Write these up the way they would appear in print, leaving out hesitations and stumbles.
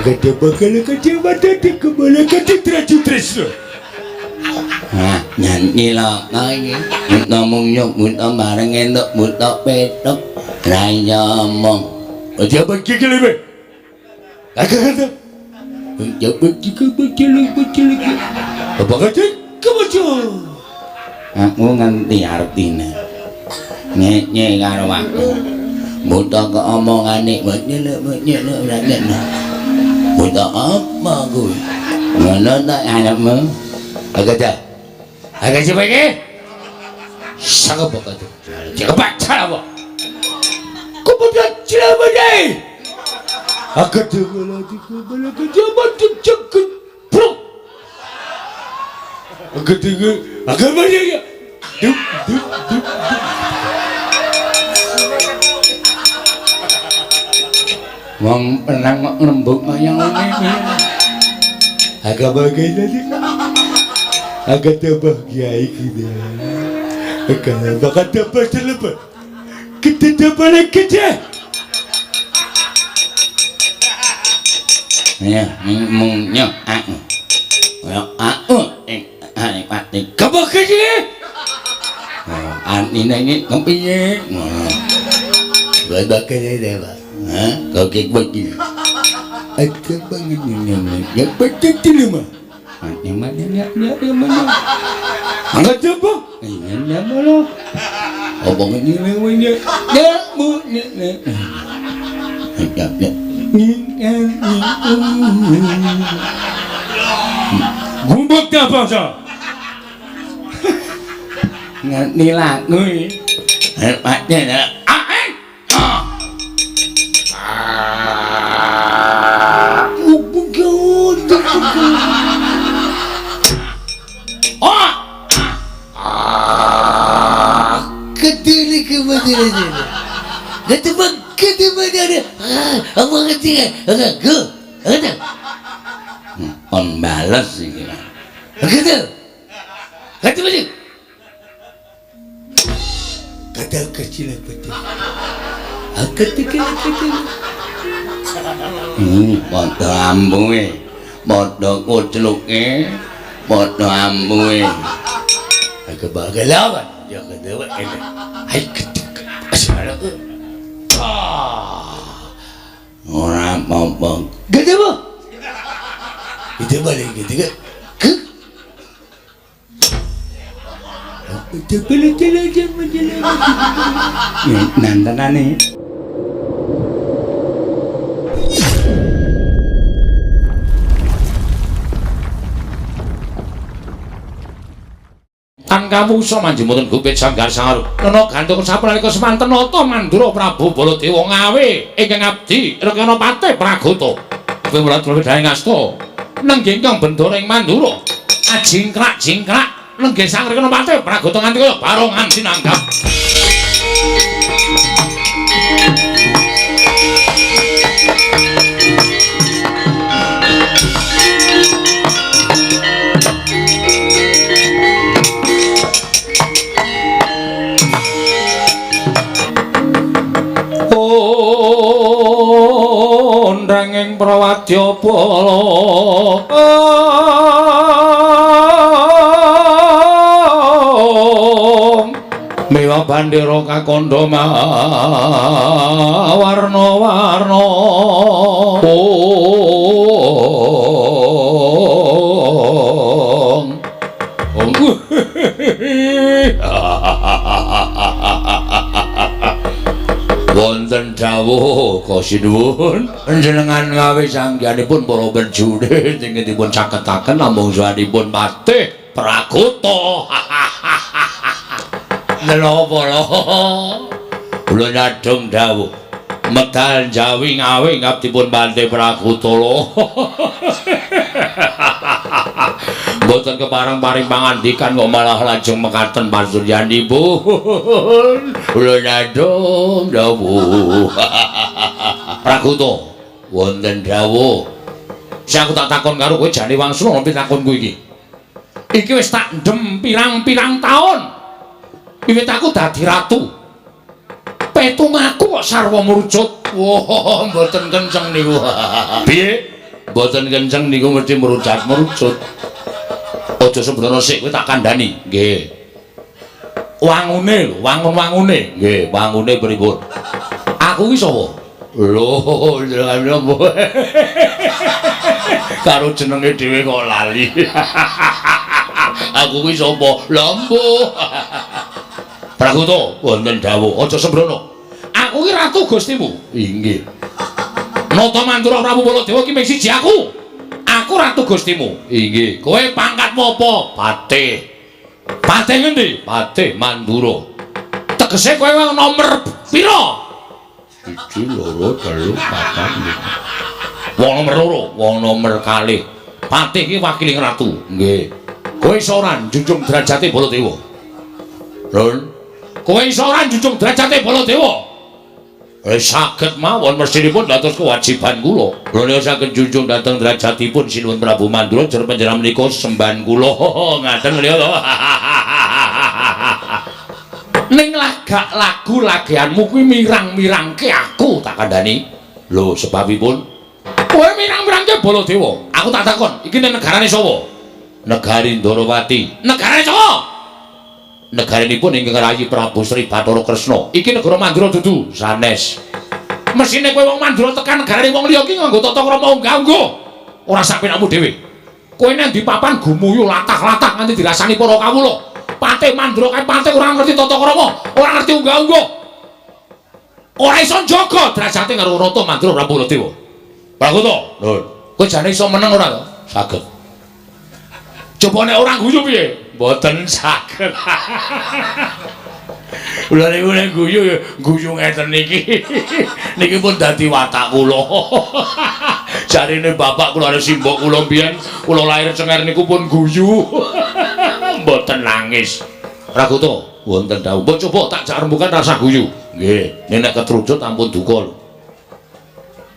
Gede bakal gede mata di kemana gede teraju tresno. Nah, nyanyi lah iki. Buta mungyuk, buta bareng entuk, buta petuk. Ra ngomong. Aja bagi kelebe. Agak kata. Aja bagi kebagi bagi lagi. Apa kata? Kebaca. Aku ngerti artine. Nyenye karo aku. Buta keomongane, nyeluk nyeluk nyeluk. Buta apa kuwi? Ngono ta anakmu? Agak dah. Agak siapa ini? Sangat bakal tu. Jangan baca lah, Pak. Kau pada ceramah ni. Agak dengar lagi kau balik ke zaman tu cakap. Prok. Agak dengar. Agak mana ya? Dup, dup, dup, dup. Wong perang kok ngrembug kaya ngene iki. Agak bagai tadi. Agak tambah kiai kita. Agak bakal tambah terlepas. Kita tambah lagi kerja. Ya, mungnya aku. Ya aku ing pati. Kamu kerja? Antine iki kepiye? Bagai ini, Pak. Hah? Kok iki? Agak bangun ini. Ya betul lima. Ati mana ya ya mana? Angkat apa? Iya ya mana? Apa ini namanya? Ya bu ni ni. Ya ya. Gumbuk dah bangsa. Ngerti lagu iki. Hebatnya. Kon bales iki. Kata kecil betul. Kecil kecil. Padha ambuhe, padha kucluke, padha ambuhe. Agak bagai lawan. Ya kata ini. Hai ketik. Asyik. Ora apa-apa. Gede apa? Itu balik gitu kan? Ke? Itu balik jalan jalan jalan. Nantanane. Kawusa manjemuten gupit sanggar sangaru. Nana gantung sapanalika semanten nata Mandura Prabu Baladewa ngawe ingkang abdi Rekana Patih Pragota. Wimulat wedhaing asta nenggih ingkang bendara ing Mandura. Ajingkrak-jingkrak nenggih sang Rekana Patih Pragota nganti kaya barongan sinanggap. Renging prawadya bala mewa bandera kakandha warna-warna. Wonten dawuh kasinuwun panjenengan ngawe sanggihanipun para prajurit ingkang dipun caketaken namung sahanipun Patih Pragota. Napa lho? Kula nyadhong dawuh medal Jawi ngawe ngabdipun Patih Pragota lho. Mboten kepareng paring pangandikan kok malah lajeng mekaten pasuryanipun. Kula nyadhong dawuh. Pragota, wonten dawuh. Sing aku tak takon karo kowe jane wangsul ana pitakonku iki. Iki wis tak ndem pirang-pirang taun. Wiwit aku dadi ratu. Petung aku kok sarwa murujut. Wah, mboten kenceng niku. Piye? Mboten kenceng niku mesti merucat-merucut. Aja sembrono sik, kowe tak kandhani. Nggih. Wangune lho, wangun-wangune. Nggih, wangune pripun? Aku ki sapa? Lho, jenengan apa? Karo jenenge dhewe kok lali. Aku ki sapa? Lha mbuh. Pragoto, wonten dawuh, aja sembrono. Aku ki ratu Gustimu. Inggih. Nata Mandura Prabu Baladewa ki mung siji aku. Aku ratu Gustimu. Inggih. Kowe pangkatmu apa? Patih. Patih ngendi? Patih Mandura. Tegese kowe nomor pira? 1 2 3 4 5. Wong nomor 2, wong nomor 2. Patih ki wakiling ratu. Nggih. Kowe iso ora njunjung derajate Baladewa? Lho. Kowe iso ora njunjung derajate Baladewa? Saged mawon, mestinipun dados kewajiban kula. Lho nek saged njunjung dhateng derajatipun Sinuwun Prabu Mandura jer panjenengan menika sembahan kula. Ngaten lho to. Ning lagak lagu lageanmu kuwi mirang-mirangke aku tak kandhani. Lho sebabipun kowe mirang-mirangke Baladewa. Aku tak takon, iki ning negarane sapa? Negari Ndarawati. Negarane sapa? Negaranipun ingkang rayi Prabu Sri Bathara Kresna. Iki negara Mandura dudu sanes. Mesine kowe wong Mandura tekan negarane wong liya iki nganggo tata krama unggah-ungguh. Ora sak penakmu dhewe. Kowe nang di papan gumuyu latah-latah nganti dirasani para kawula. Patih Mandura kae patih ora ngerti tata krama, ora ngerti unggah-ungguh. Ora iso njaga derajate karo Ratu Mandura Prabu Baladewa. Pragoto, lho, kowe jane iso meneng ora to? Saged. Coba nek ora guyu piye? Mboten saged. Kula niku nek guyu ya guyu ngeten niki. Niki pun dadi watak kula. Jarine bapak kula karo simbok kula mbiyen kula lahir cenger niku pun guyu. Mboten nangis. Pragoto, wonten dawuh. Mbok coba tak jak rembukan rasa guyu. Nggih, nek ketrucut ampun duka lho.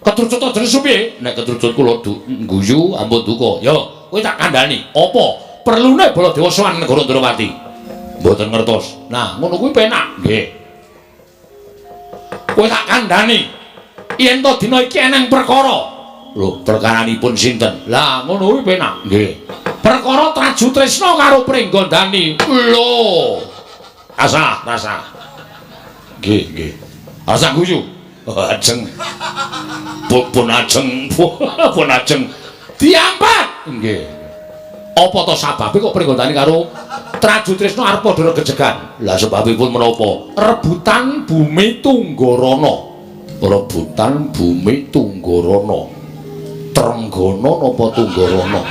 Ketrucut to jenis piye? Nek ketrucut kula guyu ampun duka. Yo, kowe tak kandhani. Apa perlune Baladewa sowan negara Ndrawati? Mboten ngertos. Nah, ngono kuwi penak. Nggih. Kowe tak kandhani. Yen to dina iki eneng perkara. Lho, perkaranipun sinten? Lah, ngono kuwi penak. Nggih. Perkara Traju Tresna karo Pringgondani. Lho. Rasah, rasah. Nggih, nggih. Rasah guyu. Ajeng. Pun ajeng, pun ajeng. Diampat. Nggih. Apa to sababe kok Pringgondani karo Traju Tresna arep padha regejegan? Lah sebabipun menapa? Rebutan bumi Tunggarana. Rebutan bumi Tunggarana. Trenggana napa Tunggarana?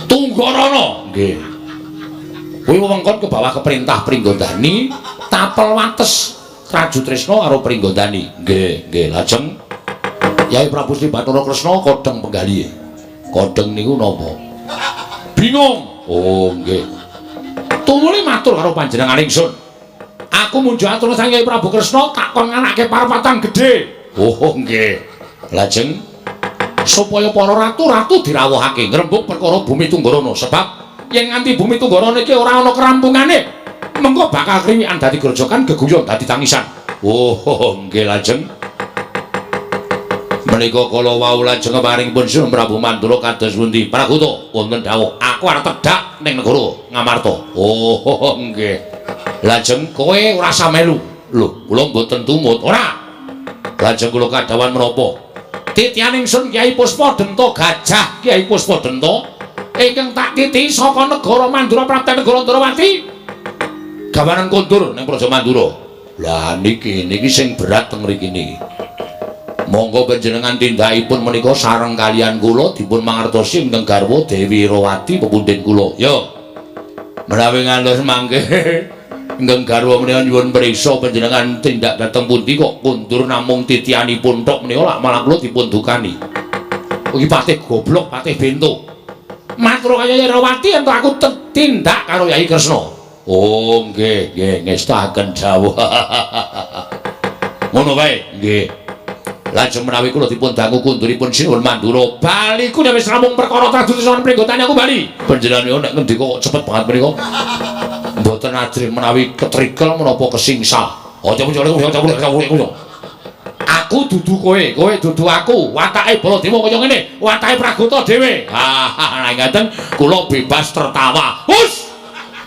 Tunggarana. Nggih. Kuwi wewengkon ke bawah keperintah Pringgondani, tapel wates Traju Tresna karo Pringgondani. Nggih, nggih. Lajeng Yai Prabu Sri Bathara Kresna kodheng penggalihe. Kodheng niku napa? Bingung. Oh, nggih. Tumuli matur karo panjenengan ingsun. Aku munjuk atur sang Kyai Prabu Kresna tak kon nganake parapatan gedhe. Oh, nggih. Lajeng supaya para ratu-ratu dirawuhake ngrembug perkara bumi Tunggarana, sebab yen nganti bumi Tunggarana iki ora ana kerampungane, mengko bakal kriwikan dadi grojogan, geguyon dadi tangisan. Oh, nggih. Lajeng menika kala wau lajeng paringipun Sinuwun Prabu Mandura kados pundi? Pragoto, wonten dawuh, aku arep tedhak ning negara Ngamarta. Oh, nggih. Lajeng kowe ora usah melu. Lho, kula mboten tumut. Ora. Lajeng kula kadhawan menapa? Titihan ingsun Kyai Puspa Denta Gajah, Kyai Puspa Denta ingkang tak titihi saka negara Mandura prapta negara Ndrawati. Gawanen kondur ning Praja Mandura. Lah niki niki sing berat teng mriki niki. Monggo panjenengan tindakipun menika sareng kalian kula dipun mangertosi ingkang garwa Dewi Rawati pepundhen kula. Yo. Menawi ngantos mangke ingkang garwa menika nyuwun priksa panjenengan tindak dhateng pundi kok kondur namung titihanipun tok menika lak malah kula dipun dukani. Iki patih goblok, patih bento. Matur kaya Yai Rawati ento aku tindak karo Yai Kresna. Oh, nggih, nggih, ngestaken dawuh. Ngono wae, nggih. Lajeng menawi kula dipun dangu kunduripun Sinuwun Mandura, bali ku nek wis rampung perkara Traju Tresna Pringgondani aku bali. Panjenengan nek ngendika kok cepet banget menika. Mboten ajrih menawi ketrikel menapa kesingsa. Aja. Aku Aku dudu kowe, kowe dudu aku. Watake Baladewa kaya ngene, watake Pragota dhewe. Ha, ngaten kula bebas tertawa. Hus.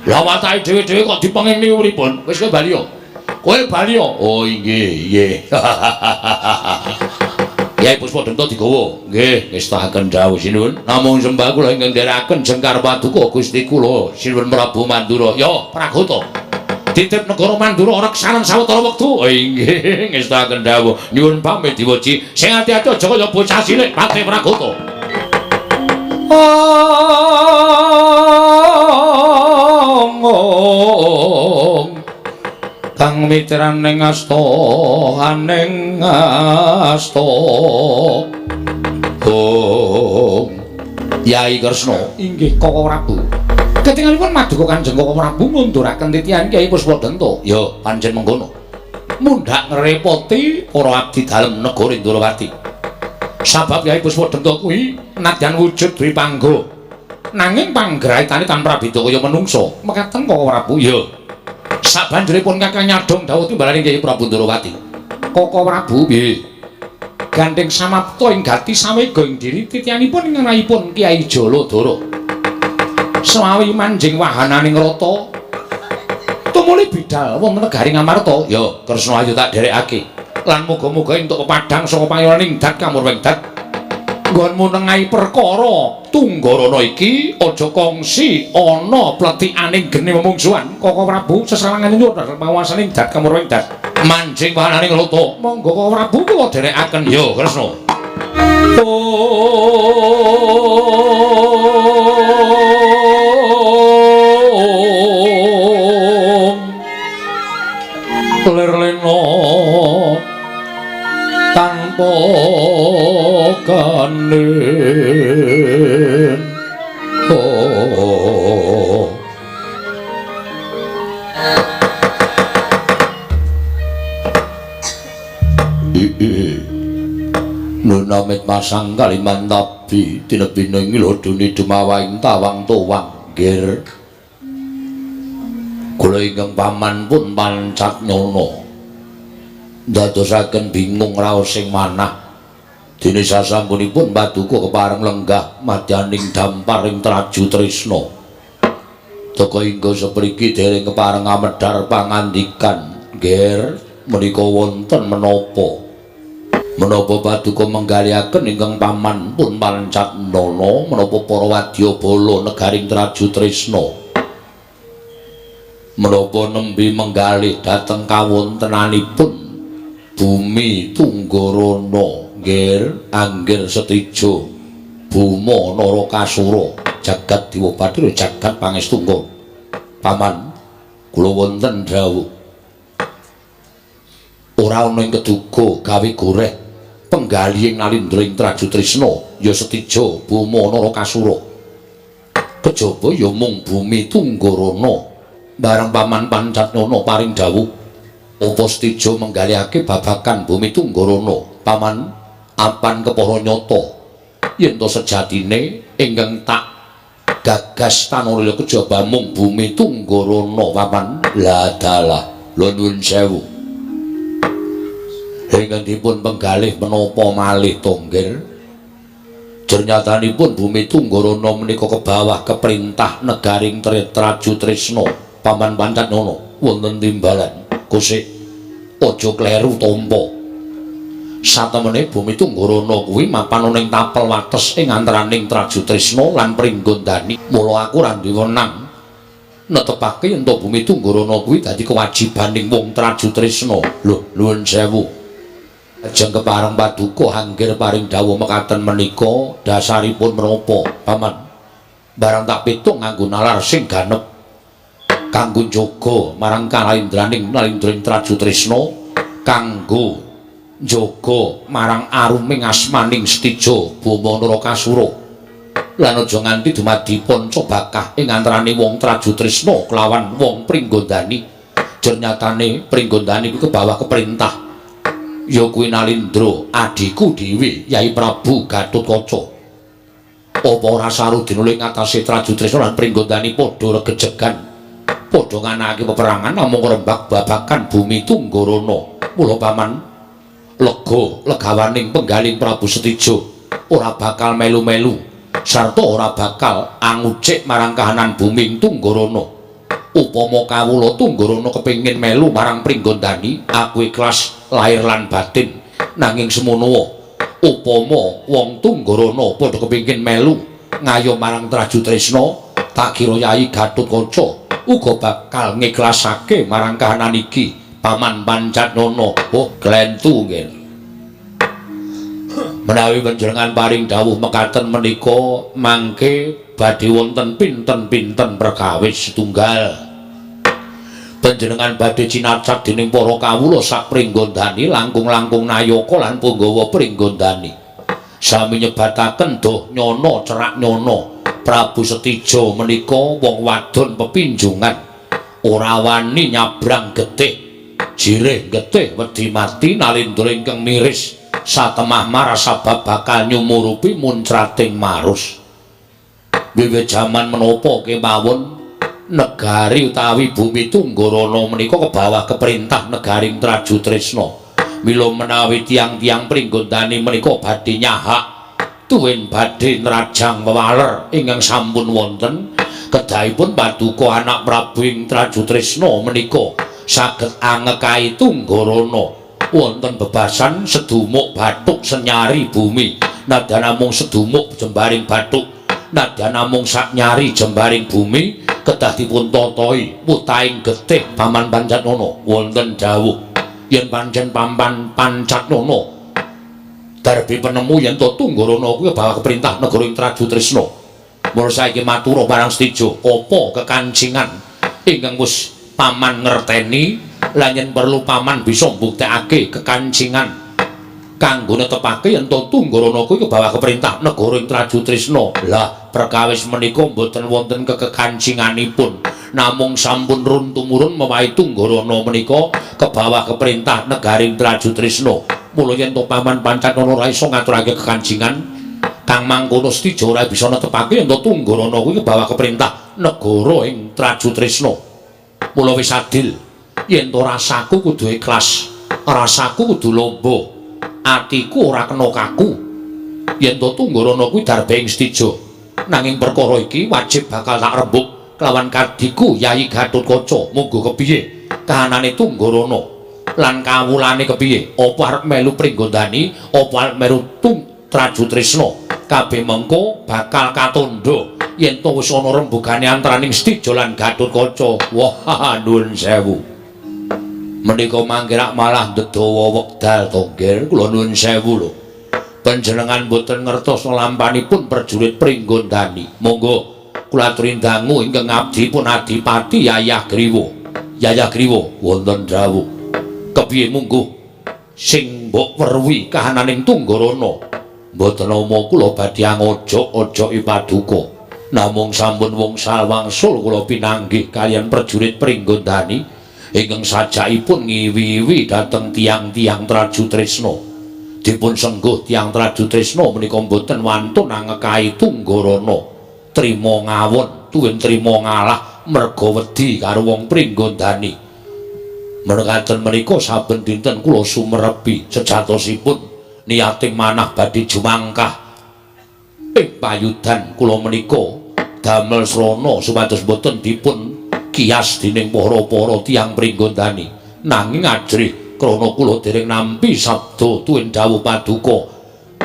Lah watake dhewe-dhewe kok dipenging niku pripun? Wis kowe bali yo. Kowe bali yo. Oh inggih, nggih. Kyai Puspadanta digawa. Nggih, ngestahaken dawuh sinuwun. Namung sembah kula ingkang nderekaken jengkar paduka Gusti kula Sinuwun Prabu Mandura. Ya, Pragota. Titip negara Mandura reksanan sawetara wektu. Oh inggih, ngestahaken dawuh. Nyuwun pamit diweji. Sing ati-ati aja kaya bocah cilik Patih Pragota. Ong kang mitraning asta aning asta. Ong Yai Kresna inggih Koko Prabu. Ketingalipun maduka Kanjeng Koko Prabu ngunduraken titihan Kyai Puspadanta. Ya pancen mengkono. Mundhak ngrepoti para abdi dalem negara Ndrawati. Sabab Kyai Puspadanta kuwi nadyan wujud dwi pangga. Nanging panggraitane tan prabeda kaya menungsa. Mekaten Koko Prabu. Ya. Sabanjuripun Kakang nyadhong dawuh timbalaning Kyai Prabu Ndrawati. Koko Prabu piye? Gandeng samapta ing gati sawega ing diri titihanipun ing rayipun Kyai Jaladara. Semawi manjing wahananing rata tumuli bidal wonten negari Ngamarta. Ya, Kresna ayo tak dherekake. Lan muga-muga entuk pepadhang saka payoning dat kamurwing dat. Nggonmu nengahi perkara Tunggarana iki aja kongsi ana pletikaning geni memungsuhan. Koko Prabu sesawangan nyuwun panguwasaning dat kamurwing dat. Manjing wahananing rata. Monggo Koko Prabu kula dherekaken. Ya, Kresna. Lir lena tanpa kanen. Oh. Nunamit masang Kalimantabi tinebining lodone dumawaing tawang towang nggir. Kula ingkang paman pun pancat nyono ndadosaken bingung raos sing manah. Dene sasampunipun paduka kepareng lenggah madyaning dampar ing Traju Tresna. Teka hingga sepriki dereng kepareng amedhar pangandikan nggir menika wonten menapa. Menapa paduka menggalihaken ingkang paman pun pancat nyono menapa para wadyabala negaring Traju Tresna. Menapa nembe menggalih dhateng kawontenanipun bumi Tunggarana nggir anggir setija Buma Narakasura jagat Dewa Bathara jagat pangestungga. Paman kula wonten dawuh ora ana ing keduga gawe goreh penggalih ing nalindra ing Traju Tresna ya setija Buma Narakasura kejaba ya mung bumi Tunggarana. Bareng paman Pancatnana paring dawuh apa setija menggalihake babagan bumi Tunggarana. Paman apan kepara nyata yen to sejatine ingkang tak gagas tanurya kejaba mung bumi Tunggarana. Paman la dalah lho nuwun sewu ingkang dipun penggalih menapa malih to nggir. Jernyatanipun bumi Tunggarana menika kebawah keperintah negaring Traju Tresna. Paman Pancatnana wonten timbalan kusik aja kleru tampa. Satemene bumi Tunggarana kuwi mapan ana ing tapel wates ing antaraning Traju Tresna lan Pringgondani. Mula aku ora duwe wenang netepake yen to bumi Tunggarana kuwi dadi kewajibaning wong Traju Tresna. Lho nuwun sewu. Ajeng kepareng paduka anggir paring dawuh mekaten menika dasaripun menapa paman? Barang tak pitung nganggo nalar sing ganep kanggo njaga marang kalaendraning nalindra Traju Tresna, kanggo njaga marang aruming asmaning setija Bama Narakasura lan aja nganti dumadi panca bakah ing antarane wong Traju Tresna kelawan wong Pringgondani. Jernyatane Pringgondani kuwi kebawah keperintah ya kuwi Nalindra adhiku dhewe Yai Prabu Gatotkaca. Apa ora sarudina ing atase Traju Tresna lan Pringgondani padha regejegan padha nganakake peperangan namung ngrembak babagan bumi Tunggarana. Mula paman Lega legawaning penggaling Prabu Setija ora bakal melu-melu sarta ora bakal angucik marang kahanan bumi ing Tunggarana. Upama kawula Tunggarana kepengin melu marang Pringgondani, aku ikhlas lahir lan batin. Nanging semono upama wong Tunggarana padha kepengin melu ngayo marang Trajutresna, tak kira Yayi Gatotkaca uga bakal ngikhlasake marang kahanan iki. Paman Pancatnana, oh glentu nggih. Menawi panjenengan paring dawuh mekaten menika mangke badhe wonten pinten-pinten perkawis setunggal. Panjenengan badhe cinacat dening para kawula sak Pringgondani langkung-langkung nayaka lan punggawa Pringgondani. Sami nyebataken doh nyono cerak nyono Prabu Setija menika wong wadon pepinjungan, ora wani nyabrang getih. Jirih getih wedi mati nalindra ingkang miris satemah marah sabab bakal nyumurupi muncrating marus. Wiwit jaman menapa kemawon negari utawi bumi Tunggarana menika kebawah keperintah negaring Trajutresna. Mila menawi tiang-tiang Pringgondani menika badhe nyahak tuwin badhe nrajang wewaler ingkang sampun wonten, kedahipun paduka anak Prabu ing Trajutresna menika saged angekai Tunggarana wonten bebasan sedumuk bathuk senyari bumi. Nadyan namung sedumuk jembaring bathuk, nadyan namung saknyari jembaring bumi kedah dipun tatahi mutahing getih. Paman Pancatnana, wonten dawuh yen pancen Paman Pancatnana darbi penemu yen to Tunggarana kuwi bawa keperintah negara ing Trajutresna. Mula saiki matura marang Setija, apa kekancingan ingkang wis paman ngerteni lan yen perlu paman bisa mbuktekake kekancingan kanggo netepake yen to Tunggarana kuwi kebawa keperintah negara ing Trajutresna. Lah perkawis menika mboten wonten kekekancinganipun, namung sampun run tumurun mewahi Tunggarana menika kebawa keperintah negaring Trajutresna. Mula yen to Paman Pancatnana ora iso ngaturake kekancingan kang mangkono, Setija ora bisa netepake yen to Tunggarana kuwi kebawa keperintah negara ing Trajutresna. Mula wis adil yen to rasaku kudu ikhlas, rasaku kudu lomba, atiku ora kena kaku yen to Tunggarana kuwi darbe ing Setija. Nanging perkara iki wajib bakal tak rembug kelawan kadiku Yayi Gatotkaca. Monggo kepiye kahanane Tunggarana lan kawulane kepiye? Apa arep melu Pringgondani, apa arep melu Trajutresna? Kabeh mengko bakal katandha yen to wis ana rembugane antaraning Setija lan Gatotkaca. Wah, nuwun sewu. Menika mangke rak malah ndedawa wekdal to, nggih. Kula nuwun sewu lho. Panjenengan mboten ngertos lampanipun prajurit Pringgondani. Monggo kula aturi dangu ingkang abdi pun Adipati Yayah Griwa. Yayah Griwa wonten dawuh. Kepiye mungguh sing mbok weruhi kahananing Tunggarana? Mboten nama kula badhe angojok-ojoki paduka. Namung sampun wngsal wangsul kula pinanggih kaliyan prajurit Pringgondani ingkang sajakipun ngiwi-iwi dhateng tiang-tiang Trajutresna. Dipun sengguh tiang Trajutresna menika mboten wantun angekai Tunggarana. Trima ngawon tuwin trima ngalah merga wedi karo wong Pringgondani. Mekaten menika saben dinten kula sumerepi sejatosipun niating manah badhe jumangkah ing payudan kula menika damel srana supados boten dipun kias dening para-para tiyang Pringgondani. Nanging ajrih krana kula dereng nampi sabda tuwin dawuh paduka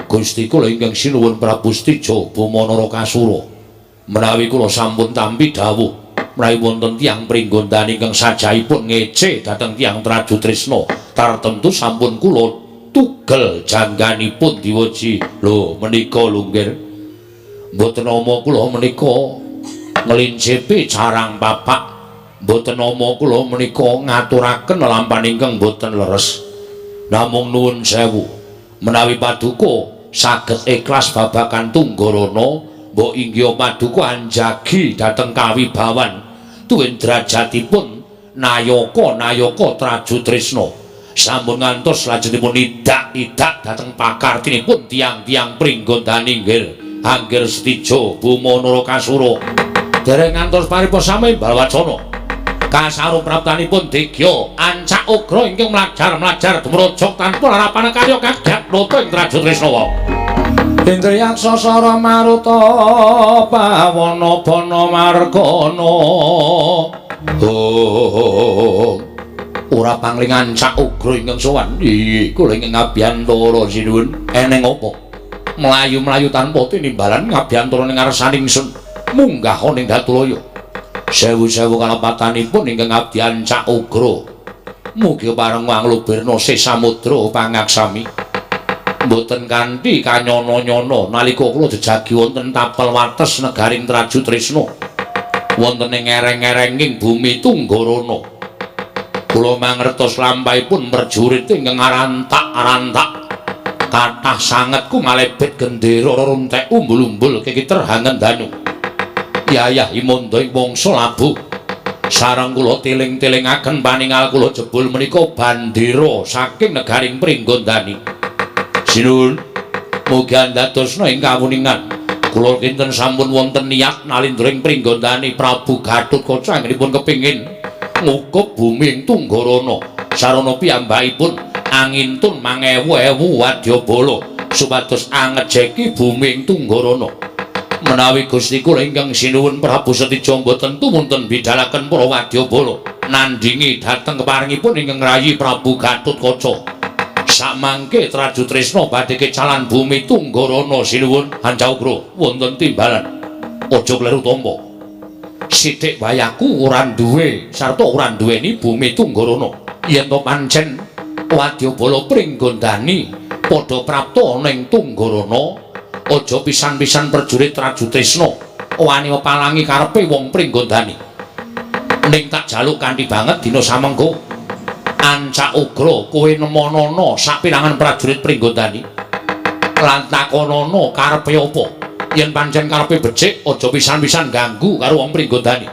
Gusti kula ingkang sinuwun Prabu Setija Bama Narakasura. Menawi kula sampun tampi dawuh menawi wonten tiyang Pringgondani ingkang sajahipun ngece dhateng tiyang Trajutresna, tartemtu sampun kula tugel jangganipun diweji. Lho menika lho nggih, mboten nama kula menika nglincepi carang papak, mboten nama kula menika ngaturaken lelampahan ingkang mboten leres. Namung nuwun sewu menawi paduka saged ikhlas babagan Tunggarana, mbok inggih paduka anjagi dhateng kawibawan tuwin derajatipun nayaka-nayaka Trajutresna. Sampun ngantos lajengipun idak-idak dhateng pakartinipun tiang-tiang Pringgondani nggih Anggir Setija Bama Narakasura. Dereng ngantos paripa sami balwacana. Kasaru praptanipun Digya ancak ugra ingkang mlajar-mlajar dumrojok tanpa larapan karya kagyat nata ing Traju Tresnawa. Indriyaksa sara maruta pawana bana margana. Oh, ora pangling ancak ugra ingkang sowan. Iya, kula ingkang ngabiyantara sinuwun. Eneng apa? Mlayu-mlayu tanpa tinimbalan ngabiyantara ning ngarsaning ingsun. Munggah ning Datulaya. Sewu-sewu kalepatanipun ingkang abdi ancak ugra. Mugi pareng wanglubirna sih samudra pangaksami. Mboten kanthi kanyana-nyana nalika kula jejagi wonten tapel wates negaring Traju Tresna. Wonten ing ereng-erenging bumi Tunggarana. Kula mangertos lampahipun prajurit ingkang arantak-arantak. Kathah sanget kumalebet gendera runtek umbul-umbul kekiter hangen danu. Yayah imanda ing wangsa labuh. Sareng kula tiling-tilingaken paningal kula jebul menika bandera saking negaring Pringgondani. Sinuwun, mugi andadosna ing kawuningan. Kula kinten sampun wonten niat nalindra ing Pringgondani Prabu Gatotkaca anggenipun kepingin ngukup bumi ing Tunggarana. Sarana piyambakipun angintun mangewu-ewu wadyabala supados angejeki bumi ing Tunggarana. Menawi Gusti kula ingkang sinuwun Prabu Setija mboten tumunten bidalaken para wadyabala nandhingi dhateng keparingipun ingkang rayi Prabu Gatotkaca. Samangke Traju Tresna badhe kecalan bumi Tunggarana sinuwun Hancaugra wonten timbalan. Aja kleru tampa. Sithik wayaku ora duwe sarta ora duweni bumi Tunggarana. Yen to pancen wadyabala Pringgondani padha prapta ning Tunggarana, aja pisan-pisan prajurit Traju Tresna wani mepalangi karepe wong Pringgondani. Ning tak jaluk kanthi banget dina samengko ancak ugra kowe nemonana sapirangan prajurit Pringgondani lan takonana karepe apa. Yen pancen karepe becik aja pisan-pisan ganggu karo wong Pringgondani.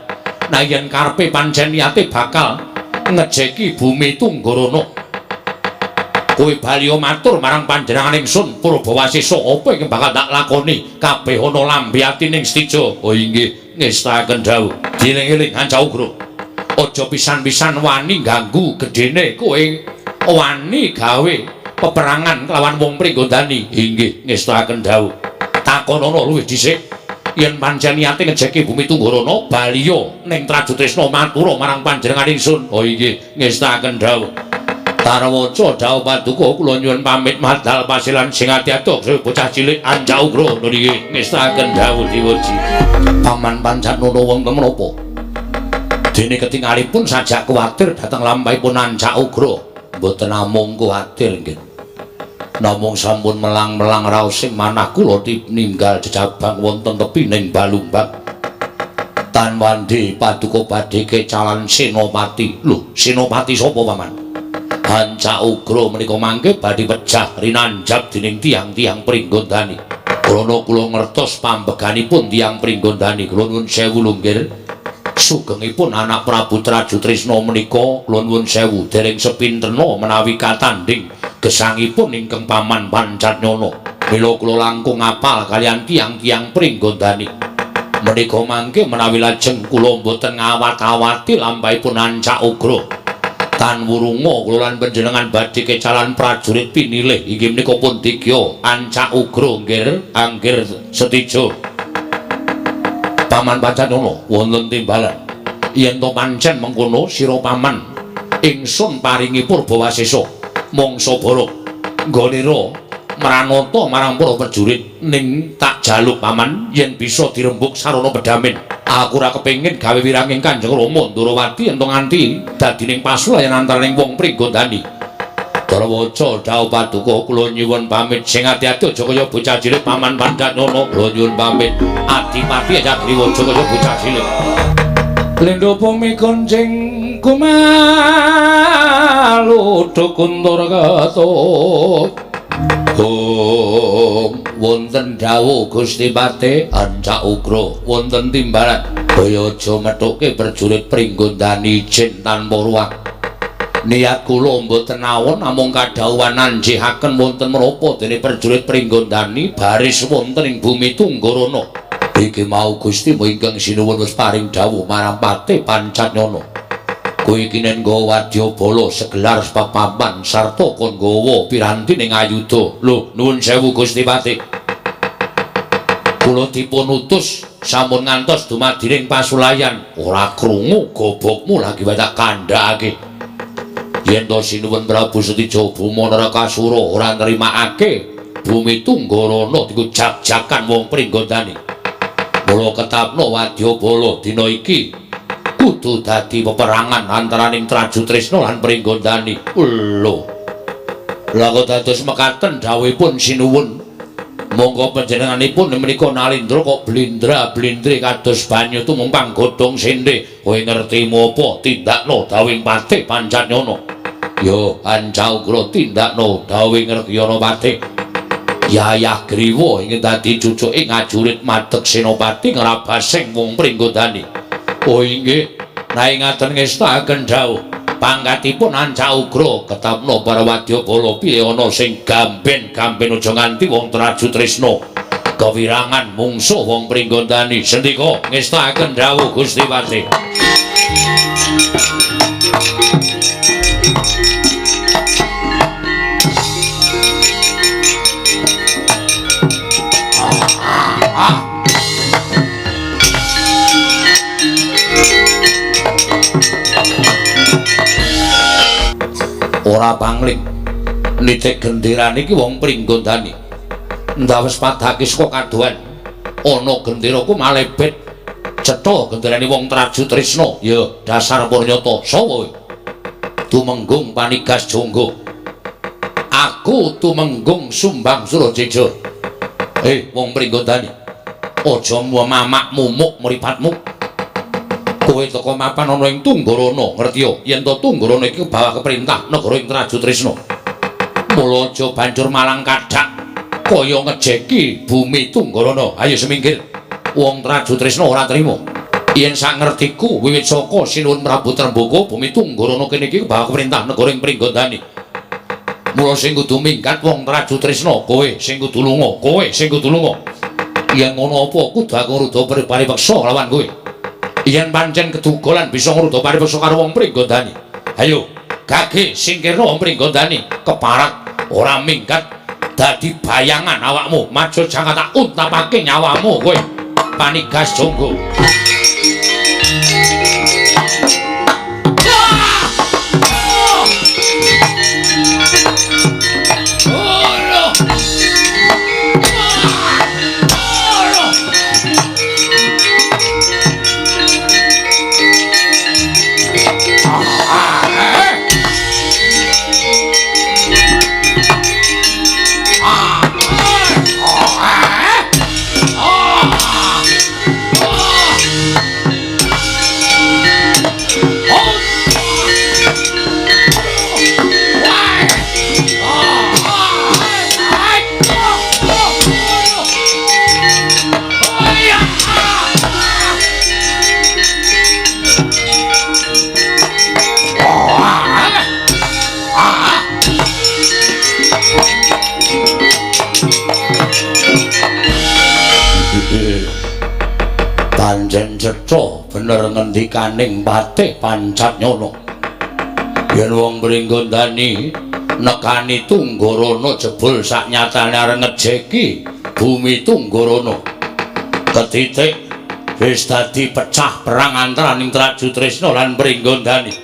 Nah yen karepe pancen niate bakal ngejeki bumi Tunggarana, kowe bali matur marang panjenengan ingsun Purbawasesa apa ingkang bakal tak lakoni kabeh ana lambe atining Setija. Oh inggih, ngestakaken dawuh. Dieling-eling Hancaugra, aja pisan-pisan wani ganggu gedene kowe wani gawe peperangan kelawan wong Pringgondani. Inggih, ngestakaken dawuh. Takonana luwih dhisik yen pancen niate ngejeki bumi Tunggarana, baliya ning Traju Tresna matura marang panjenengan ingsun. Oh inggih, ngestakaken dawuh. Tarwaca dawuh paduka kula nyuwun pamit madal pasilan sing ati-ati bocah cilik Ancaugra. Nggih, ngestakaken dawuh diwuji. Paman Pancatnana wonten menapa? Dene ketingalipun sajak kuwatir dhateng lampahipun Ancaugra. Mboten namung kuwatir nggih. Namung sampun melang-melang raosing manah kula tininggal jejabang wonten tepining Balumbang. Tan wandi paduka badhe kecalan Senopati. Lho, Senopati sapa, Paman? Ancaugra menika mangke badhe pejah rinanjab dening tiyang-tiyang Pringgondani. Krana kula ngertos pambeganipun tiyang Pringgondani, kula nuwun sewu lunggir. Sugengipun anak Prabu Traju Tresna menika kula nuwun sewu dereng sepintena menawi katandhing gesangipun ingkang Paman Pancatnana. Mila kula langkung apal kaliyan tiyang-tiyang Pringgondani. Menika mangke menawi lajeng kula mboten ngawat-awati lampahipun Ancaugra. Tan wurunga kula lan panjenengan badhe kecalan prajurit pinilih inggih menika pun Digya Ancaugra nggir anggir Setija. Paman Pancatnana wonten timbalan. Yen to pancen mengkono sira paman, ingsun paringi Purbawasesa mangsa bara nggonira mranata marang para prajurit ning tak jaluk paman yen bisa dirembug sarana pedamen. Aku ora kepengin gawe wiranging Kanjeng Rama Ndorowati ento nganti dadining pasulayan antaraning wong Pringgondani. Darawaca dawuh paduka kula nyuwun pamit sing ati-ati aja kaya bocah cilik Paman Pancatnana. Kula nyuwun pamit adipati aja griwa aja kaya bocah cilik. Lindho bumi gonceng kumalu kuntur ketuk. Oh, wonten dawuh Gusti Pate Ancaugra wonten timbalan. Kaya aja methuke prajurit Pringgondani jin tanpa ruang. Niat kula mboten awon namung kadhawuhan anjihaken wonten menapa dene prajurit Pringgondani baris wonten ing bumi Tunggarana. Iki mau Gusti ingkang sinuwun wis paring dawuh marang Pate Pancatnana. Kowe iki nen nggawa wadyabala segelar papaman sarta kon nggawa piranti ning ayuda. Lho, nuwun sewu Gusti Patih. Kula dipun utus sampun ngantos dumadiring pasulayan. Ora krungu gobokmu lagi wae tak kandhakake. Yen to sinuwun Prabu Setija Buma Narakasura ora nrimakake bumi Tunggarana diku jak-jakan wong Pringgondani. Mula ketapno wadyabala dina iki kudu dadi peperangan antaraning Trajutrisna lan Pringgondani. Lho. Lah kok dados mekaten dawuhipun sinuwun. Monggo panjenenganipun menika nalindra kok blindra-blindre kados banyu tumumpang godhong sende. Kowe ngerti apa tindakno dawuhing Patih Pancatnyana? Ya, Ancaugra tindakno dawuhing Regyana Patih. Yayah Griwa ingkang dadi cucuke ngajurit madeg senopati ngrabasing wong Pringgondani. Oh inggih, naing ngaten ngestakaken dawuh. Pangkatipun Ancaugra ketapno para wadyabala pilih ana sing gamben-gamben aja nganti wong Trajutrisna kewirangan mungsuh wong Pringgondani. Sendika ngestakaken dawuh Gusti Patih. Ora pangling nitik genderane iki wong Pringgondani. Ndawes padake saka kadohan ana gendera ku malebet cetha genderane wong Trajutrisna. Ya dasar purnyata sapa kowe? Tumenggung Panigas Jonggo. Aku Tumenggung Sumbang Surajeja. Wong Pringgondani, aja mamak mumuk mripatmu. Kowe teka mapan ana ing Tunggarana, ngerti ya? Yen to Tunggarana iki bawah keperintah negara ing Trajutrisna. Mula aja banjur malang kadhak kaya ngejeki bumi Tunggarana. Ayo semingkir. Wong Trajutrisna ora trima. Yen sak ngertiku wiwit saka Sinuwun Prabu Trembaka bumi Tunggarana kene iki bawah keperintah negara ing Pringgondani. Mula sing kudu minggat wong Trajutrisna, kowe sing kudu lunga, kowe sing kudu lunga. Yen ngono apa kudu aku ngruda paripeksa lawan kowe? Yen pancen keduga lan bisa ngruda paripeksa karo wong Pringgondani. Ayo, gage singkirna wong Pringgondani, keparat ora minggat dadi bayangan awakmu. Maju jangan tak untapake nyawamu kowe. Panigas Jonggo. Pancen cetha bener ngendikaning Patih Pancatnyana. Yen wong Pringgondani nekani Tunggarana jebul sak nyatane arep ngejeki bumi Tunggarana. Ketitik wis dadi pecah perang antaraning Trajutrisna lan Pringgondani.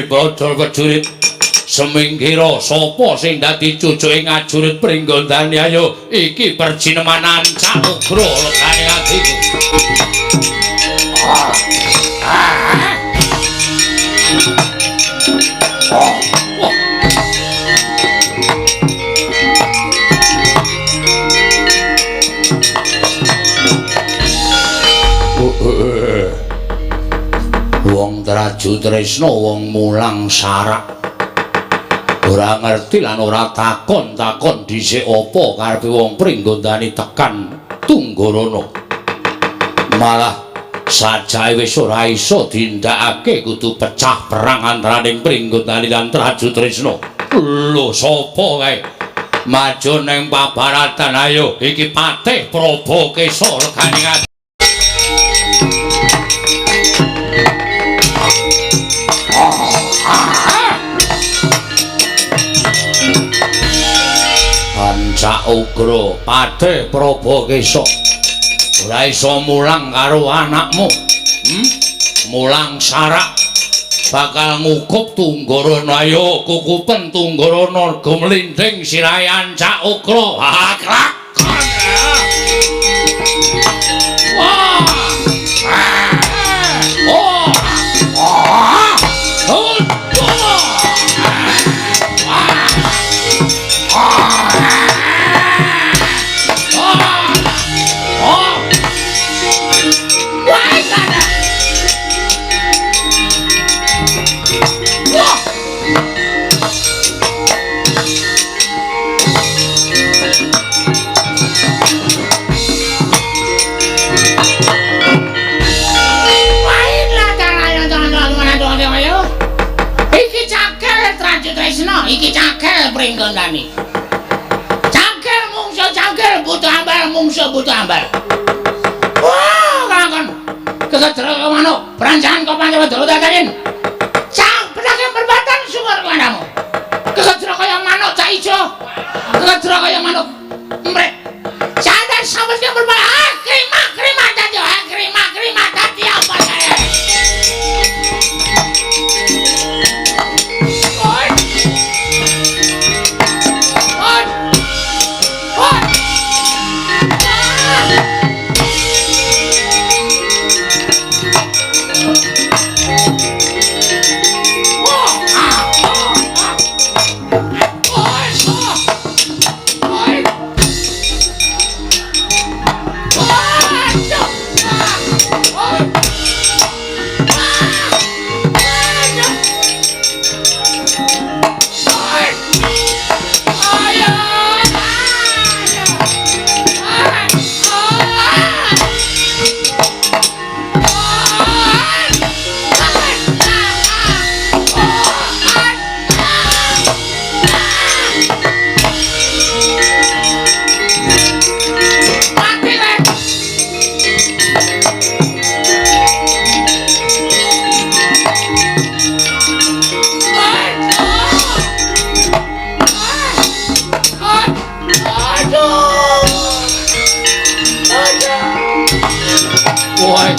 Padha prajurit semingkira sapa sing dadi cucuke ngajurit Pringgondani? Ayo iki perjineman Ancaugra legane atiku. Wong Trajutrisna wong mulang sarak ora ngerti lan ora takon-takon dhisik apa karepe wong Pringgondani tekan Tunggarana. Malah sajae wis ora iso dindakake kudu pecah perang antaraning Pringgondani lan Trajutrisna. Lho sapa kae? Maju ning pabaratan ayo iki Patih Prabakesa legane. Ugra Patih Prabakesa ora iso mulang karo anakmu. Mulang sarak bakal ngukup Tunggarana. Ayo kukupen Tunggarana gumlinding sirahe ancak Ugra. Ha klak. Wah. Oh. Ah. Oh. Iki cakil pringgondani. Cakil mungsu cakil butuh ambal mungsu butuh ambal. Wah, lakon. Kegedra manuk, perancangan kok Pancawa Dala datakin. Cak pedake perbatan sumur kandhamu. Kegedra kaya manuk cak ijo. Kegedra kaya manuk mrek. Sadar sampe perbatan. Ah, krimah krimah dadi ah krimah krimah dadi apa kae.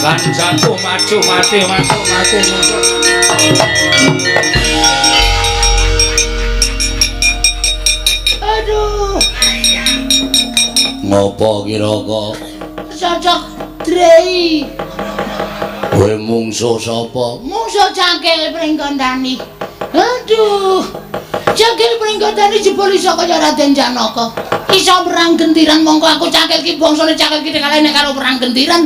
Kancaku maju mati maju mati maju. Aduh. Ngopo kira-kira? Cocok drei. Kowe mungsuh sapa? Mungsuh Cangkil Pringgondani. Aduh. Cangkil Pringgondani jebul iso kaya Raden Janaka. Iso perang gentiran mongko aku cangkil ki bangsane cangkil ki kalah nek karo perang gentiran.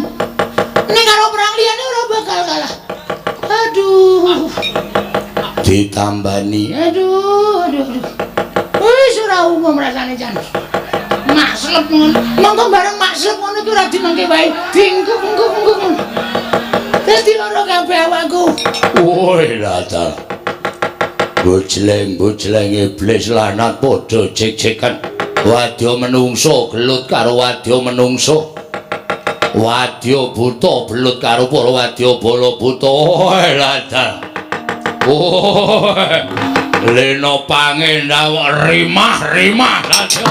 Nek karo perang liyane ora bakal kalah. Aduh. Ditambani. Aduh, aduh, aduh. Wis ora umum rasane jan. Makslep ngono. Mongko bareng makslep ngono ki ora dimengke wae. Dingkuk-ngkuk-ngkuk. Dadi lara kabeh awakku. Woi, latar. Bojleng-bojleng iblis lanat padha jek-jekan. Wadya menungso gelut karo wadya menungso. Wadya buta belut karo para wadya bala buta. Oi latar. Oi. Lena pangendawa rimah-rimah ladya.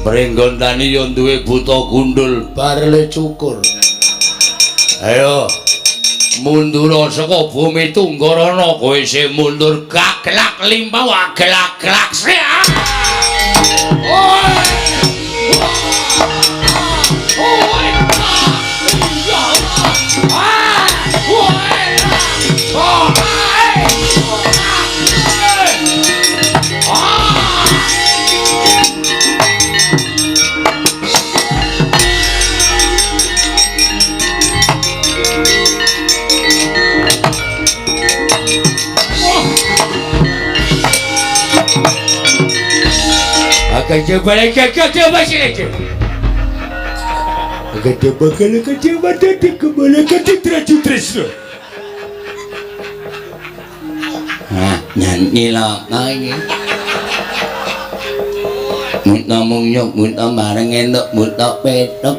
Pringgondani yo duwe buta gundul barle cukur. Ayo mundur saka bumi Tunggarana kowe isih mundur gaglak limpah waglak-glak sih. Nah, nyanyi laka iki. Muta mungyuk muta bareng entuk muta petuk.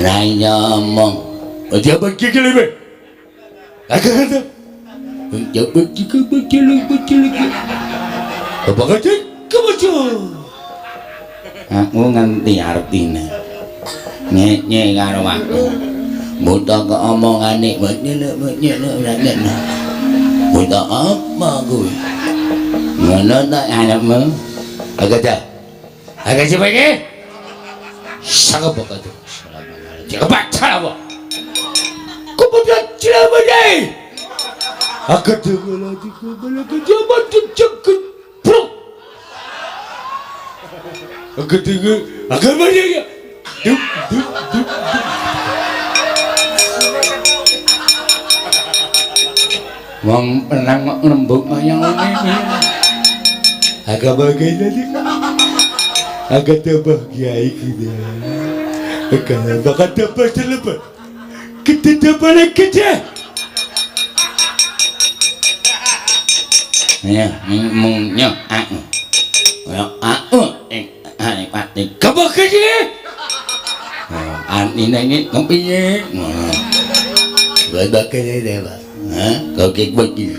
Ra iya omong. Aja bagi kelebe. Agak kata. Ya bagi ke bagi bagi. Apa kata? Kebaca. Aku ngerti artine. Nye-nye karo aku. Buta ke omongane nyelek. Buta apa kuwi? Ngono ta anakmu? Agak dah. Agak siapa iki? Sangat bakat. Kebaca apa? Kemudian cilama deh. Agak dengar lagi kebala kejabat cekut. Prok. Agak dengar, agak mana ya? Dup dup dup. Wong perang kok ngrembug kaya ngene iki. Agak bagai tadi. Agak tambah kiai kita. Agak bakal tambah terlepas. Kita tambah lagi kita. Ya, mungnya aku. Ya aku ing pati. Kebak kecil. Antine iki kepiye? Ngono. Bapak kene Pak. Hah? Kok iki.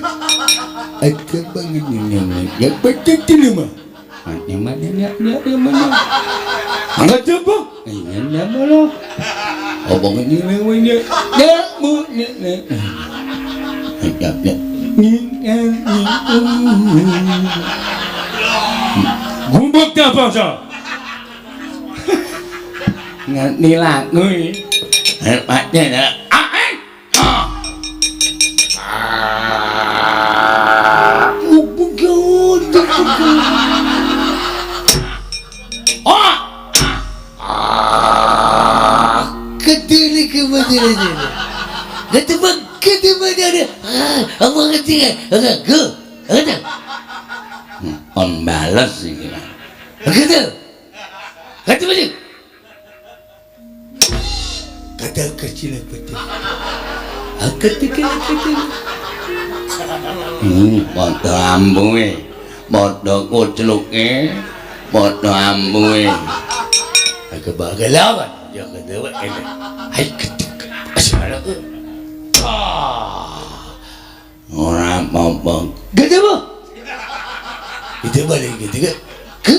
Agak bangun ini. Ya betul mah. Ante mana ya ya mana. Angkat apa? Iya ya lo. Obong ini lewatnya. Ya bu ne ne. Ya ya. Gumbuk ta bangsa. Ngerti lagu iki. Hebatnya ya. Kon bales iki. Kata kecil betul. Kecil kecil. Padha ambuhe, padha kucluke, padha ambuhe. Agak bagalawan, ya kedewa ini. Hai ketik. Ora apa-apa. Gede apa? Itu balik gitu kan? Ke?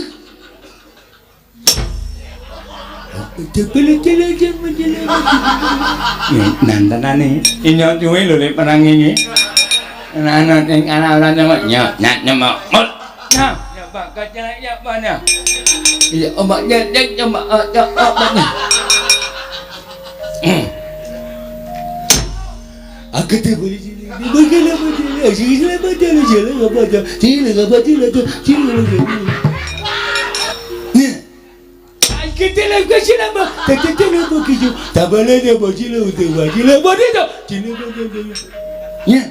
Itu balik jalan jalan jalan. Nantenane inyo duwe lho lek perang iki. Ana sing ala-ala nyok nyok nyok. Nah, ya Pak kacang ya Pak nya. Iya, omaknya nyok nyok nyok. Aku tu boleh jadi. Bagaimana boleh? Sini boleh jalan apa aja. Sini apa jalan tu? Sini boleh. Ni. Kita nak kasih nama. Tak kita nak begitu. Tak boleh dia boleh tu boleh boleh tu. Sini boleh. Ya.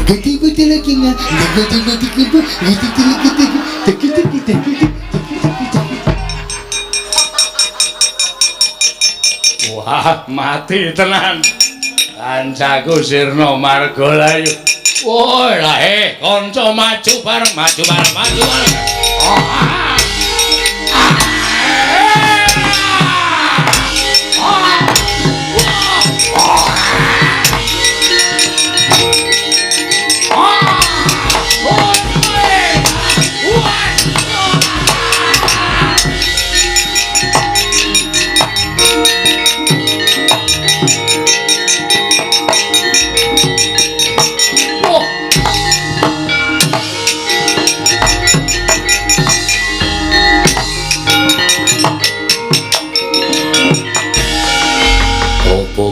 Kita betul lagi ngah. Kita betul kita kita kita kita kita. Wah, mati tenan. Kancaku sirna margalayu. Woi lah kanca maju bareng, maju bareng, maju bareng.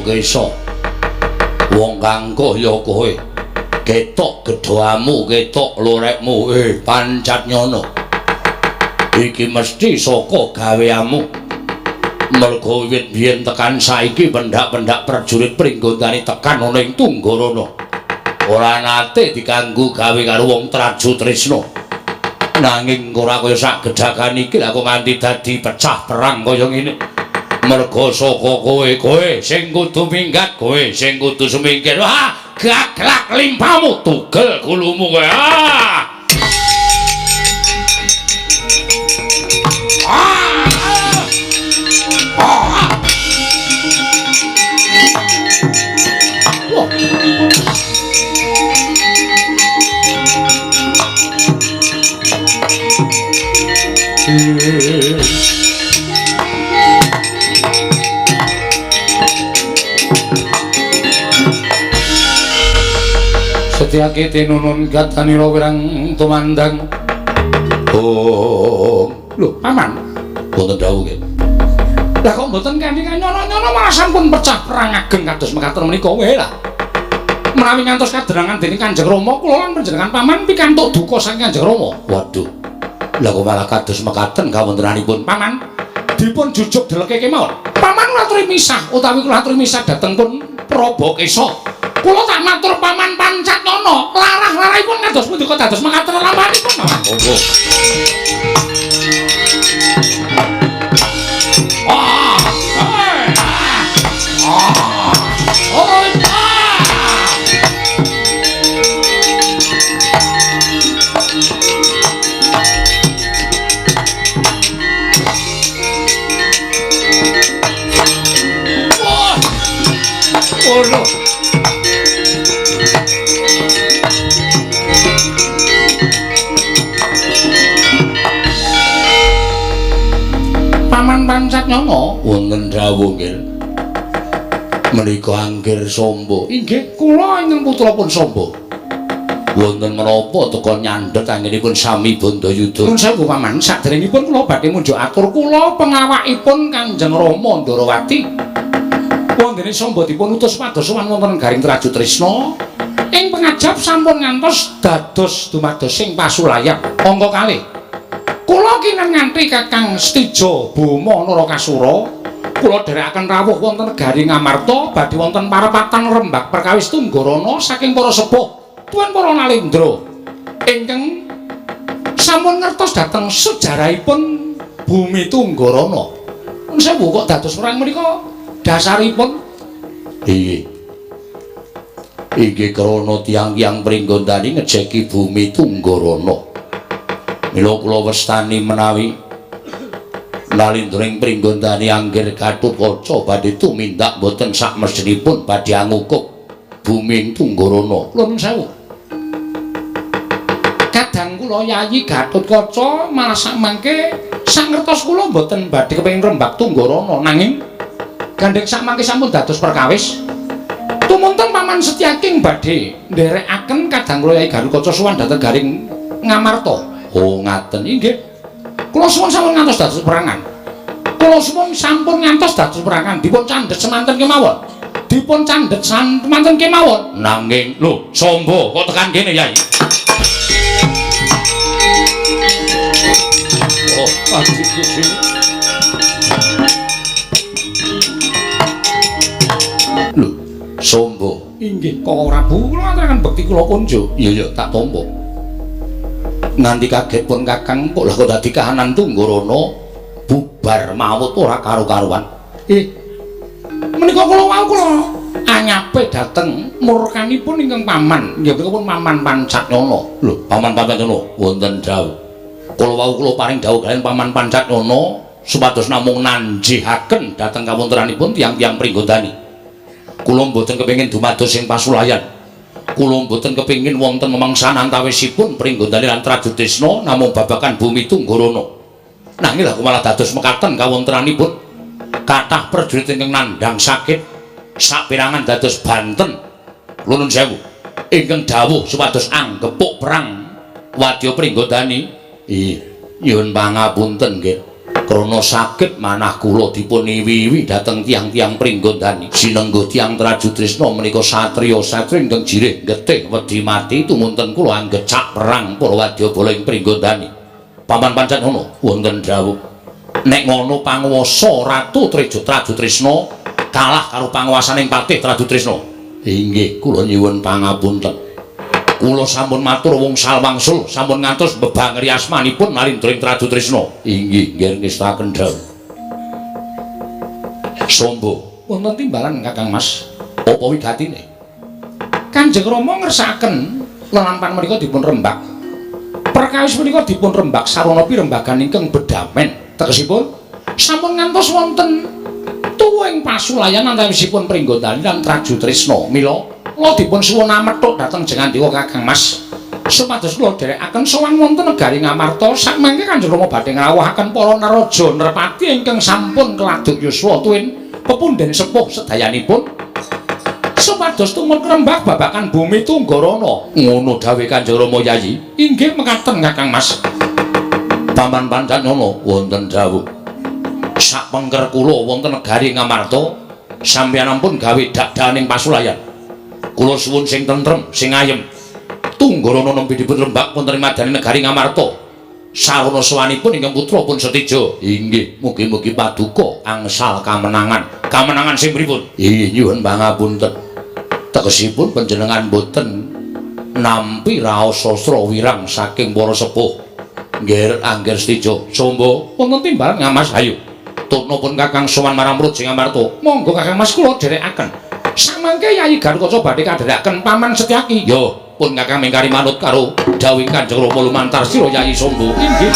Kesa wong kang kaya kowe ketok gedhamu ketok lorekmu pancat nyono iki mesti saka gaweanmu mergo wiwit biyen tekan saiki pendak-pendak prajurit Pringgondani tekan ana ing Tunggarana ora nate dikanggo gawe karo wong Traju Tresna nanging ora kaya sak gedhakan iki lha kok nganti dadi pecah perang kaya ngene. Mergo saka kowe kowe sing kudu minggat kowe sing kudu sumingkir. Wah, gaglak limpamu tugel gulumu kowe. Ah. Setyaki tinunun katanira wirang tumandang. Oh, lho paman, wonten dawuh nggih. Lah kok mboten kanthi nyono-nyono malah sampun pecah perang ageng kados mekaten menika wae lah. Menawi ngantos kaderangan dening Kanjeng Rama, kula lan panjenengan paman pikantuk duka saking Kanjeng Rama. Waduh. Lah kok malah kados mekaten kawontenanipun paman? Dipun jujuk deleke kemawon. Paman kula aturi misah utawi kula aturi misah dhateng pun Prabokesa. Kula tak matur paman Pancatnana, larah-larahipun kados pundi kok dados mekaten lampahanipun paman. Monggo. Ah. Ah. Oh. Waduh. Paman Pancatnana wonten dawuh nggih. Menika Anggir Samba. Inggih, kula ingkang putra pun Samba. Wonten menapa teka nyandhet anggenipun sami Bandayuda. Nuwun sewu paman, saderengipun kula badhe munjuk atur kula pengawakipun Kanjeng Rama Ndarawati. Wondene Samba dipun utus pados sowan wonten Garing Trajutrisna. Ing pengajap sampun ngantos dados dumados sing pasulayan angka kalih. Kula kinten nganti Kakang Setija Boma Narakasura, kula dherekaken rawuh wonten Garing Amarta badhe wonten parepatan rembag perkawis Tunggarana saking para sepuh tuan para nalendra ingkang sampun ngertos dhateng sejarahipun bumi Tunggarana. Nuwun sewu kok dados perang menika dasaripun inggih. Inggih krana tiyang-tiyang Pringgondani ngejeki bumi Tunggarana. Mila kula wastani menawi nalindring Pringgondani Anggir Gatotkaca badhe tumindak boten sakmestinipun badhe angukup bumi Tunggarana. Kula nuwun sewu. Kadang kula Yayi Gatotkaca malah sakmangke sangertos kula boten badhe kepengin rembag Tunggarana, nanging gandheng sakmangke sampun dados perkawis. Tumunten Paman Setyaking badhe nderekaken kadang kula Yayi Gatotkaca sowan dhateng Garing Ngamarta. Oh ngaten inggih. Kula suwun sampun ngantos dados perangan. Kula suwun sampun ngantos dados perangan. Dipun candhet semanten kemawon. Dipun candhet semanten kemawon. Nanging lho, Samba kok tekan kene Yai? Oh, aji. Lho, Samba. Inggih, Koko Prabu, kula ngaturaken bekti kula kunjuk. Iya iya, tak tampa. Nganti kaget pun Kakang kok lah kok dadi kahanan Tunggarana bubar mawut ora karu-karuan. Menika kula wau kula anyape dhateng murkanipun ingkang paman, nggih menika pun Paman Pancatnana. Lho, Paman Pancatnana wonten dawuh. Kula wau kula paring dawuh kaliyan Paman Pancatnana supados namung nanjihaken dhateng kawontenanipun tiyang-tiyang Pringgondani. Kula mboten kepengin dumados sing pasulayan. Kula mboten kepengin wonten memangsan antawisipun Pringgondani lan Trajutrisna namung babagan bumi Tunggarana. Nanging lha malah dados mekaten kawontenanipun kathah prajurit ingkang nandhang sakit saperangan dados banten. Kula nuwun sewu ingkang dawuh supados anggepuk perang wadya Pringgondani. Ih, nyuwun pangapunten nggih. Krana sakit manah kula dipun iwi-iwi dhateng tiyang-tiyang Pringgondani. Sinengguh tiyang Trajutrisna menika satriya-satriya ingkang jirih getih wedi mati tumunten kula anggecak perang para wadyabala ing Pringgondani. Paman Pancatnana wonten dawuh. Nek ngono panguwasa Ratu Trajutrisna kalah karo panguwasaning Patih Trajutrisna. Inggih, kula nyuwun pangapunten. Kula sampun matur wungsal wangsul sampun ngantos bebangeri asmanipun nalindring Trajutrisna. Inggih, nggih ngestaken dawuh. Samba, wonten timbalan Kakang Mas. Apa wigatine? Kanjeng Rama ngersakaken lelampan menika dipun rembag. Perkawis menika dipun rembag sarana pirembagan ingkang bedamen. Tegesipun sampun ngantos wonten tuwuhing pasulayan antawisipun Pringgondani lan Trajutrisna. Mila kula dipun suwun amethuk dhateng Jengandika Kakang Mas Supados kula dherekaken sowan wonten negari Ngamarta sakmangke Kanjeng Rama badhe ngrawuhaken para neraja nerpati ingkang sampun keladuk yuswa tuwin pepundhen sepuh sedayanipun supados tumut ngrembak babakan bumi Tunggarana. Ngono dawuhe Kanjeng Rama Yayi. Inggih mekaten Kakang Mas. Paman Pancanyana wonten dawuh. Sak pengker kula wonten negari Ngamarta sampeyan ampun gawe dakdaning pasulayan. Kula suwun sing tentrem, sing ayem. Tunggarana nembe dipun rembak wonten ing madyaning negari Ngamarta. Sarana sowanipun ingkang putra pun Setija. Inggih, mugi-mugi paduka angsal kamenangan. Kamenangan sing pripun? Inggih, nyuwun pangapunten. Tegesipun panjenengan boten nampi raos sastra wirang saking para sepuh. Nggih, Angger Setija. Sombo wonten timbalan Ngamas ayo. Tutna pun Kakang sowan marang Praja Ngamarta. Monggo Kakang Mas kula dherekaken. Samangke Yayi Garukaca badhe kandherekaken Paman Setyaki. Yo, pun Kakang mingkari manut karo dawuh Kanjeng Rama lumantar sira Yayi Sombo. Inggih.